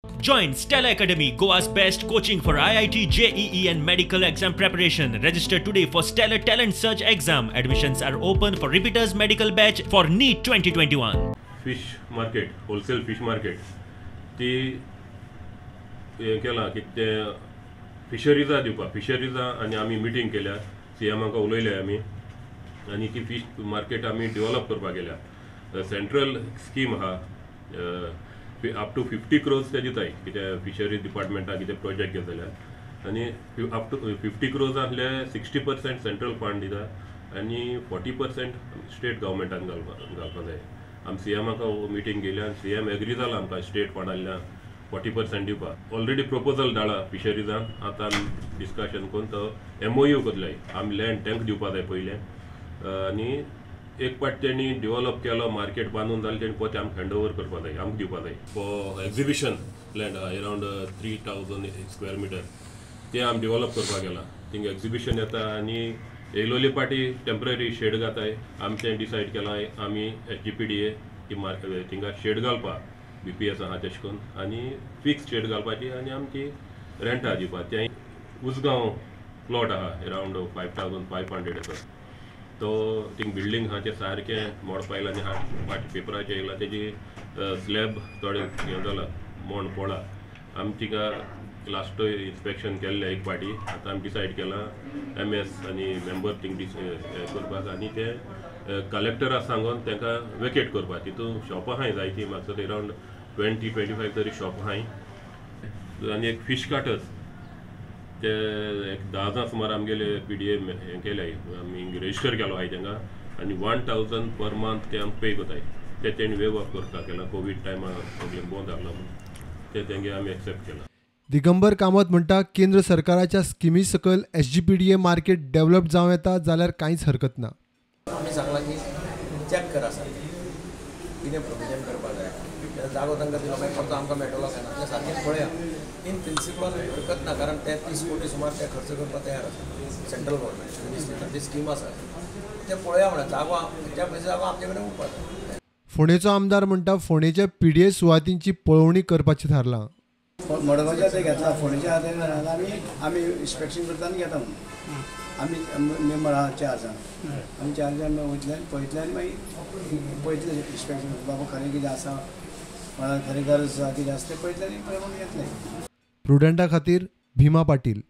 Join Stella Academy, Goa's best coaching for IIT, JEE and medical exam preparation. Register today for Stellar Talent Search exam. Admissions are open for repeaters medical batch for NEET 2021. Fish market, wholesale fish market ती हें केलां की तें फिशरीजा दिवपाक, फिशरीजा आनी आमी meeting केल्या, C एमाक उलयले आमी आनी ती फीश मार्केट आमी डेवलप करपाक गेल्या. सेंट्रल स्कीम आहा, अप टू 50 क्रोर्स ते दिताय कितें फिशरीज डिपार्टमेंटाक कितें प्रोजेक्ट घेत जाल्यार, आनी अप टू 50 क्रोर्स आहले 60% सेंट्रल फंड दिता आनी 40% स्टेट गव्हर्मेंटान घालपा जाय. आमी सी एमाक मिटींग केल्या आनी सी एम एग्री जाला आमकां स्टेट फंड आहल्या 40% दिवपाक. ऑलरेडी प्रपोजल धाडला फिशरीजान, आतां आमी डिस्कशन करून तो एमओयू करतले. आमी लँड तांकां दिवपा जाय पयलें आनी एक पाट तेणी डेवलप केलो मार्केट बांदून जाल्यार तेणी पोते आमकां हँड ओवर करपा जाय, आमकां दिवपा जाय. फॉर एग्जिबिशन लँड आहा अरावंड 3000 स्क्वेअर मिटर, तें आमी डेवलप करपाक गेलां. थिंगा एग्जिबिशन येता आनी येयलोली पाटी टेंपररी शेड घाताय. आमी तें डिसायड केलां आमी SGPDA ती थिंगा शेड घालपा, BPS आहा तेश करून, आनी फिक्स शेड घालपाची आनी आमची रेंटा दिवपा. तें उसगांव प्लॉट आहा अरावंड 5500 आसा, तो थिंग बिल्डींग आहा तें सारकें मोडपा आयलां आनी फाटीं पेपराचेर येयला तेजी स्लॅब थोडें हें जाला, मोड पडला. आमी तिका लास्ट इन्स्पेक्शन केल्लें एक पाटी, आतां आमी डिसायड केलां MS आनी मेंबर थिंग करपाक आनी ते कलेक्टराक सांगून तांकां वेकेट करपाक. तितून शॉपां आहाय जायतीं, म्हाका अरावंड 20-25 तरी शॉप आहाय. आनी एक फीश कार्टर्स ते एक 10 जाण सुमार आमगेले PDA हें केले, आमी रजिस्टर केलो आहाय तांकां आनी 1000 पर मंथ ते आमकां पे करताय. ते तेणी वेव ऑफ करता केला, कोवीड टायमार सगळें बंद आहलो म्हूण ते तेंगे आमी एक्सेप्ट केलां. दिगंबर कामत म्हणटा केंद्र सरकाराच्या स्किमी सकयल SGPDA market develop जावं येता जाल्यार कांयच हरकत ना. आमी सांगलां की चॅक करा सारकें कितें प्रोविजन करपाक जाय, जागो तांकां दिलो मागीर परतो आमकां मेळटलो काय ना तें सारकें पळया. इन प्रिंसिपल हरकत ना, कारण ते 30 कोटी सुमार ते खर्च करपाक तयार आसा सेंट्रल गव्हर्मेंट मिनिस्ट्रीन, ती स्कीम आसा तें पळया म्हणल्यार जागो ज्या पयशे जागो आमचे कडेन उरपाक जाय. फोंडेचो आमदार म्हणटा फोंडेच्या PDA सुवातींची पळोवणी करपाचें थारलां. मडगांवच्या ते घेतला, फोंडेच्या आमी आमी इन्स्पेक्शन करता आनी घेता म्हणून आमी मेंबर आहा 4 जाण, आमी 4 जाण वयतले पळयतले आनी मागीर पळयतले इन्स्पेक्शन बाबा खरें कितें आसा, खरें गरज आसा कितें आसा तें पळयतले आनी पळोवन घेतले. प्रुडंटा खातीर भीमा पाटील.